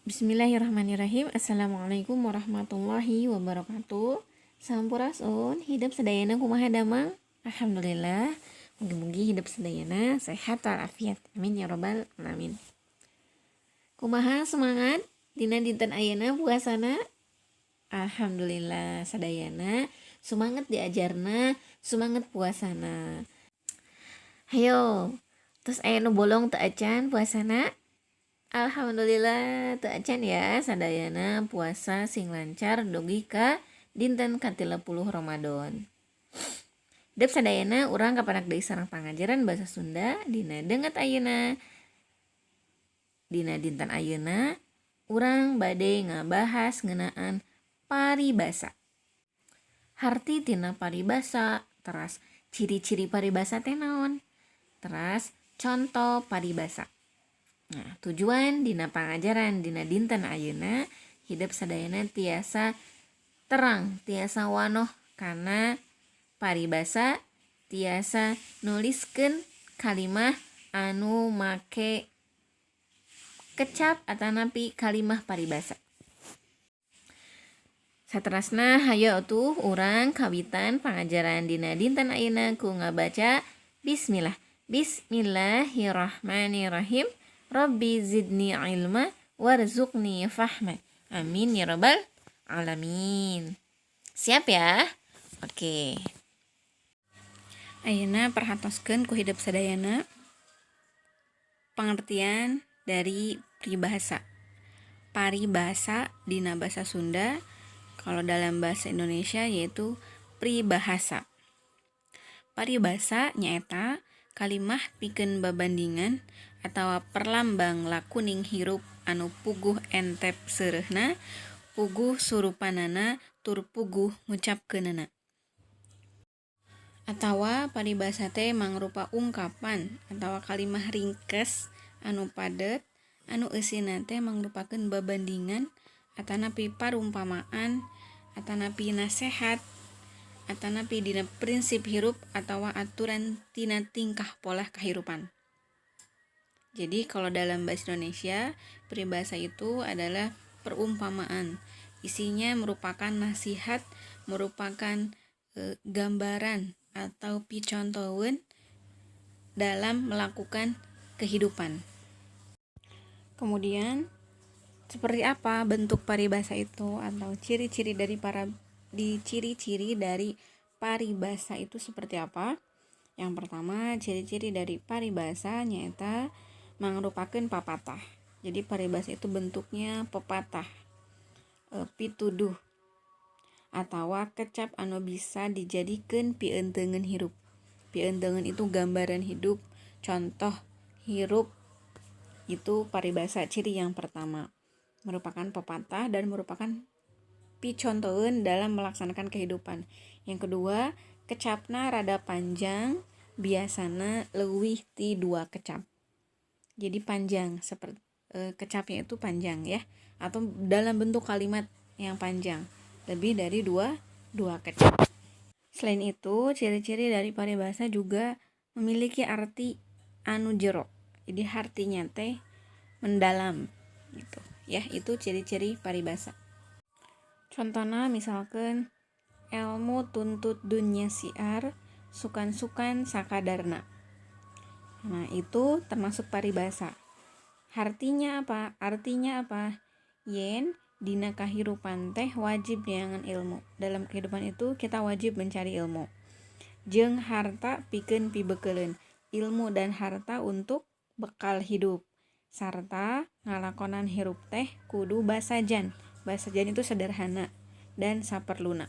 Bismillahirrahmanirrahim. Assalamualaikum warahmatullahi wabarakatuh. Sampurasun, hidep sadayana. Kumaha damang? Alhamdulillah. Mugi-mugi hidep sadayana sehat walafiat. Amin ya robbal alamin. Kumaha semangat dina dinten ayeuna puasana? Alhamdulillah, sadayana semangat diajarna, semangat puasana. Hayo, terus aya nu bolong teu acan puasana? Alhamdulillah teu acan ya. Sadayana puasa sing lancar dugi ka dinten ka-30 Ramadan. Hidep sadayana, urang kapandak deui sareng pangajaran bahasa Sunda dina danget ayeuna. Dina dinten ayeuna urang bade ngabahas ngeunaan paribasa. Harti tina paribasa, teras ciri-ciri paribasa teh naon? Teras contoh paribasa. Nah, tujuan dina pangajaran dina dinten ayeuna, hidep sadayana tiasa terang, tiasa wanoh kana paribasa, tiasa nuliskeun kalimah anu make kecap atanapi kalimah paribasa. Saterasna, hayo atuh urang kawitan pangajaran dina dinten ayeuna ku ngabaca bismillah. Bismillahirrahmanirrahim. Rabbi zidni ilma warzuqni fahma. Amin ya rabbal alamin. Siap ya? Oke. Ayeuna perhatoskeun ku hidep sadayana pengertian dari peribahasa. Paribasa dina bahasa Sunda, kalau dalam bahasa Indonesia yaitu peribahasa. Paribasa nyaeta kalimah pikeun babandingan atawa perlambang lakuning hirup anu puguh entep seureuhna, puguh surupanana, tur puguh ngucapkeunana. Atawa paribasa teh mangrupa ungkapan atawa kalimah ringkes anu padet anu eusina teh mangrupakeun babandingan atanapi parumpamaan atanapi nasehat atanapi dina prinsip hirup atawa aturan tina tingkah pola kahirupan. Jadi, kalau dalam bahasa Indonesia, peribahasa itu adalah perumpamaan. Isinya merupakan nasihat, merupakan gambaran atau picontoeun dalam melakukan kehidupan. Kemudian, seperti apa bentuk paribasa itu atau ciri-ciri dari paribasa itu seperti apa? Yang pertama, ciri-ciri dari paribasa nyaeta mangrupakeun papatah. Jadi, paribasa itu bentuknya pepatah, pituduh atawa kecap anu bisa dijadikeun pieunteungeun hirup. Pieunteungeun itu gambaran hidup, contoh hirup, itu paribasa ciri yang pertama. Merupakan pepatah dan merupakan picontoeun dalam melaksanakan kehidupan. Yang kedua, kecapna rada panjang, biasana leuwih ti dua kecap. Jadi panjang, seperti kecapnya itu panjang ya, atau dalam bentuk kalimat yang panjang, lebih dari dua dua kecap. Selain itu, ciri-ciri dari paribasa juga memiliki arti anu jero. Jadi, artinya teh mendalam gitu ya. Itu ciri-ciri paribasa. Contohnya misalkan, "Elmu tuntut dunya siar, sukan-sukan sakadarna." Nah, itu termasuk paribasa. Artinya apa? Artinya apa? Yen dina kahirupan teh wajib neangan ilmu. Dalam kehidupan itu kita wajib mencari ilmu. Jeung harta pikeun pibekeleun. Ilmu dan harta untuk bekal hidup. Sarta ngalakonan hirup teh kudu basajan. Basajan itu sederhana dan saperluna.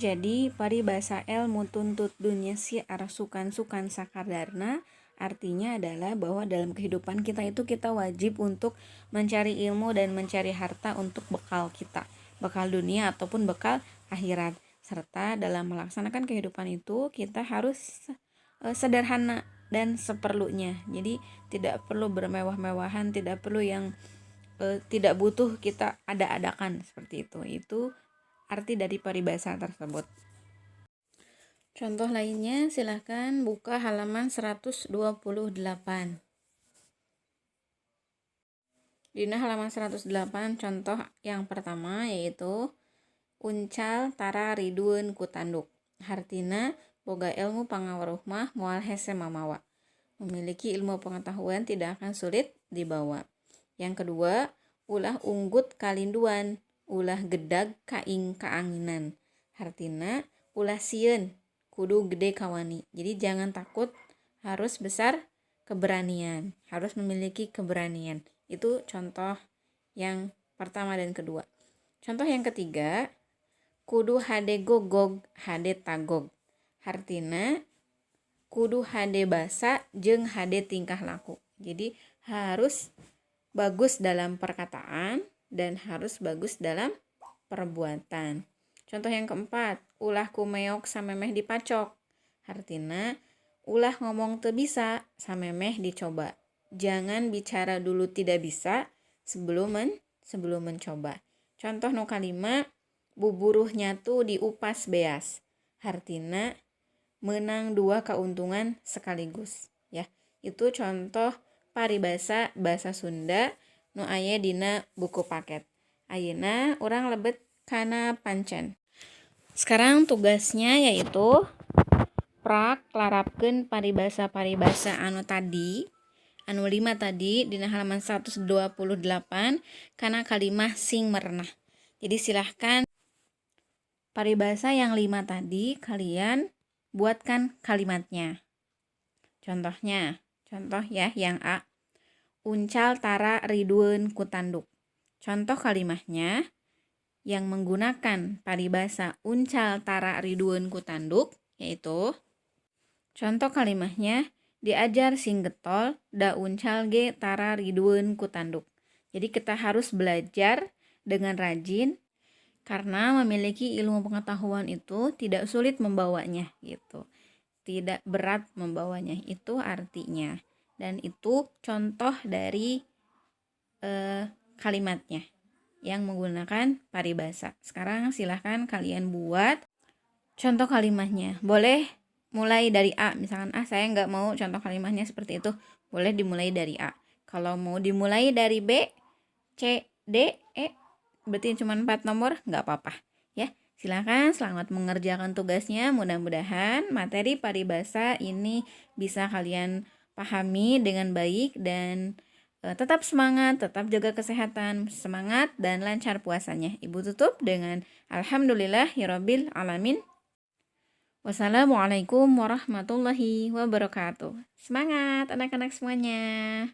Jadi, paribasa "elmu tuntut dunya siar, sukan-sukan sakadarna" artinya adalah bahwa dalam kehidupan kita itu kita wajib untuk mencari ilmu dan mencari harta untuk bekal kita, bekal dunia ataupun bekal akhirat. Serta dalam melaksanakan kehidupan itu kita harus sederhana dan seperlunya. Jadi, tidak perlu bermewah-mewahan, tidak perlu yang tidak butuh kita ada-adakan seperti itu. Itu arti dari paribasa tersebut. Contoh lainnya, silahkan buka halaman 128. Dina halaman 108 contoh yang pertama yaitu uncal tara ridueun ku tanduk. Hartina boga ilmu pangaweruh mah moal hese mamawa. Memiliki ilmu pengetahuan tidak akan sulit dibawa. Yang kedua, ulah unggut kalinduan, ulah gedag kaing kaanginan. Hartina ulah sieun kudu gede kawani. Jadi jangan takut, harus besar keberanian, harus memiliki keberanian. Itu contoh yang pertama dan kedua. Contoh yang ketiga, kudu hade gogog, hade tagog. Hartina kudu hade basa jeung hade tingkah laku. Jadi harus bagus dalam perkataan dan harus bagus dalam perbuatan. Contoh yang keempat, ulah kumeok samemeh dipacok. Hartina ulah ngomong teu bisa samemeh dicoba. Jangan bicara dulu tidak bisa sebelum mencoba. Contoh nu kalima, buburuh nyatu diupas beas. Hartina menang dua keuntungan sekaligus ya. Itu contoh paribasa bahasa Sunda nu aya dina buku paket. Ayeuna urang lebet kana pancen. Sekarang tugasnya yaitu prak larapkeun paribasa-paribasa anu tadi, anu 5 tadi dina halaman 128 kana kalimah sing merenah. Jadi silahkan paribasa yang 5 tadi kalian buatkan kalimatnya. Contohnya, contoh ya yang A. Uncal tara ridueun ku tanduk. Contoh kalimahnya yang menggunakan paribasa uncal tara ridueun ku tanduk yaitu contoh kalimahnya diajar sing getol da uncal ge tara ridueun ku tanduk. Jadi kita harus belajar dengan rajin karena memiliki ilmu pengetahuan itu tidak sulit membawanya gitu. Tidak berat membawanya, itu artinya. Dan itu contoh dari kalimatnya yang menggunakan paribasa. Sekarang silahkan kalian buat contoh kalimatnya. Boleh mulai dari A, misalkan A saya nggak mau contoh kalimatnya seperti itu, boleh dimulai dari A. Kalau mau dimulai dari B, C, D, E, berarti cuma 4 nomor, nggak apa-apa ya. Silakan, selamat mengerjakan tugasnya. Mudah-mudahan materi paribasa ini bisa kalian pahami dengan baik dan tetap semangat, tetap jaga kesehatan, semangat dan lancar puasanya. Ibu tutup dengan alhamdulillahirabbil alamin. Wassalamualaikum warahmatullahi wabarakatuh. Semangat anak-anak semuanya.